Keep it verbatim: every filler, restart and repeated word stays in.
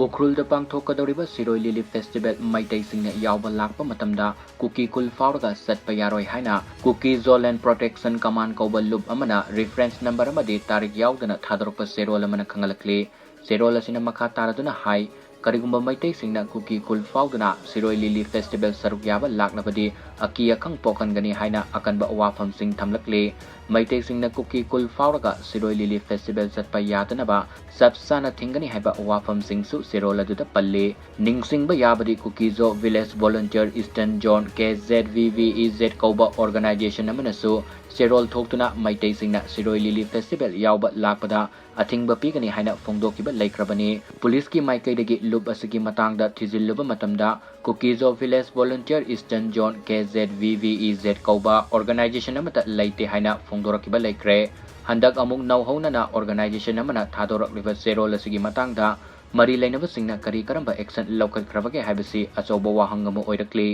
ꯎꯈ꯭ꯔꯨꯜꯗ ꯄꯥꯡꯊꯣꯛꯀꯗꯧꯔꯤꯕ ꯁꯤꯔꯣꯏ ꯂꯤꯂꯤ ꯐꯦꯁꯇꯤꯚꯦꯜ ꯃꯩꯇꯩꯁꯤꯡꯅ ꯌꯥꯎꯕ ꯂꯥꯛꯄ ꯃꯇꯝꯗ ꯀꯨꯀꯤ ꯈꯨꯜ ꯐꯥꯎꯔꯒ ꯆꯠꯄ ꯌꯥꯔꯣꯏ ꯍꯥꯏꯅ ꯀꯨꯀꯤ ꯖꯣ ꯂꯦꯟ ꯄ꯭ꯔꯣꯇꯦꯛꯁꯟ ꯀꯃꯥꯟ ꯀꯧꯕ ꯂꯨꯞ ꯑꯃꯅ ꯔꯤꯐꯔꯦꯟꯁ ꯅꯝꯕꯔ ꯑꯃꯗꯤ ꯇꯥꯔꯤꯛ ꯌꯥꯎꯗꯅ ꯊꯥꯗꯣꯔꯛꯄ ꯆꯦꯔꯣꯜ ꯑꯃꯅ ꯈꯪꯍꯜꯂꯛꯂꯤ꯫ ꯆꯦꯔꯣꯜ ꯑꯁꯤꯅ ꯃꯈꯥ ꯇꯥꯔꯗꯨꯅ ꯍꯥꯏ, ꯀꯔꯤꯒꯨꯝꯕ ꯃꯩꯇꯩꯁꯤꯡꯅ ꯀꯨꯀꯤ ꯈꯨꯜ ꯐꯥꯎꯗꯨꯅ ꯁꯤꯔꯣꯏ ꯂꯤꯂꯤ ꯐꯦꯁꯇꯤꯚꯦꯜ ꯁꯔꯨꯛ ꯌꯥꯕ ꯂꯥꯛꯂꯕꯗꯤ ꯑꯀꯤ ꯑꯈꯪ ꯄꯣꯛꯍꯟꯒꯅꯤ ꯍꯥꯏꯅ ꯑꯀꯟꯕ ꯋꯥꯐꯝꯁꯤꯡ ꯊꯝꯂꯛꯂꯤ꯫ ꯃꯩꯇꯩꯁꯤꯡꯅ ꯀꯨꯀꯤ ꯈꯨꯜ ꯐꯥꯎꯔꯒ ꯁꯤꯔꯣꯏ ꯂꯤꯂꯤ ꯐꯦꯁꯇꯤꯚꯦꯜ ꯆꯠꯄ ꯌꯥꯗꯅꯕ ꯆꯞ ꯆꯥꯅ ꯊꯤꯡꯒꯅꯤ ꯍꯥꯏꯕ ꯋꯥꯐꯝꯁꯤꯡꯁꯨ ꯆꯦꯔꯣꯜ ꯑꯗꯨꯗ ꯄꯜꯂꯤ꯫ ꯅꯤꯡꯁꯤꯡꯕ ꯌꯥꯕꯗꯤ ꯀꯨꯀꯤꯖꯣ ꯚꯤꯂꯦꯖ ꯚꯣꯂꯨꯟꯇꯤꯌꯔ ꯏꯁꯇꯔꯟ ꯖꯣꯟ, ꯀꯦ Z V V E Z ꯀꯧꯕ ꯑꯣꯔꯒꯅꯥꯏꯖꯦꯁꯟ ꯑꯃꯅꯁꯨ ꯆꯦꯔꯣꯜ ꯊꯣꯛꯇꯨꯅ ꯃꯩꯇꯩꯁꯤꯡꯅ ꯁꯤꯔꯣꯏ ꯂꯤꯂꯤ ꯐꯦꯁꯇꯤꯚꯦꯜ ꯌꯥꯎꯕ ꯂꯥꯛꯄꯗ ꯑꯊꯤꯡꯕ ꯄꯤꯒꯅꯤ ꯍꯥꯏꯅ ꯐꯣꯡꯗꯣꯛꯈꯤꯕ ꯂꯩꯈ꯭ꯔꯕꯅꯤ꯫ ꯄꯨꯂꯤꯁꯀꯤ ꯃꯥꯏꯀꯩꯗꯒꯤ ꯂꯨꯞ ꯑꯁꯤꯒꯤ ꯃꯇꯥꯡꯗ ꯊꯤꯖꯤꯜꯂꯨꯕ ꯃꯇꯝꯗ ꯀꯨꯀꯤꯖꯣ ꯚꯤꯂꯦꯖ ꯚꯣꯂꯨꯟꯇꯤꯌꯔ ꯏꯁꯇꯔꯟ ꯖꯣꯟ, ꯀꯦ Z V V E Z ꯀꯧꯕ ꯑꯣꯔꯒꯅꯥꯏꯖꯦꯁꯟ ꯑꯃꯠꯇ ꯂꯩꯇꯦ ꯍꯥꯏꯅ ꯐꯣꯡꯗꯣꯔꯛꯈꯤꯕ ꯂꯩꯈ꯭ꯔꯦ꯫ ꯍꯟꯗꯛ ꯑꯃꯨꯛ ꯅꯧꯍꯧꯅꯅ ꯑꯣꯔꯒꯅꯥꯏꯖꯦꯁꯟ ꯑꯃꯅ ꯊꯥꯗꯣꯔꯛꯂꯤꯕ ꯆꯦꯔꯣꯜ ꯑꯁꯤꯒꯤ ꯃꯇꯥꯡꯗ ꯃꯔꯤ ꯂꯩꯅꯕꯁꯤꯡꯅ ꯀꯔꯤ ꯀꯔꯝꯕ ꯑꯦꯛꯁꯟ ꯂꯧꯈꯠꯈ꯭ꯔꯕꯒꯦ ꯍꯥꯏꯕꯁꯤ ꯑꯆꯧꯕ ꯋꯥꯍꯪ ꯑꯃ ꯑꯣꯏꯔꯛꯂꯤ꯫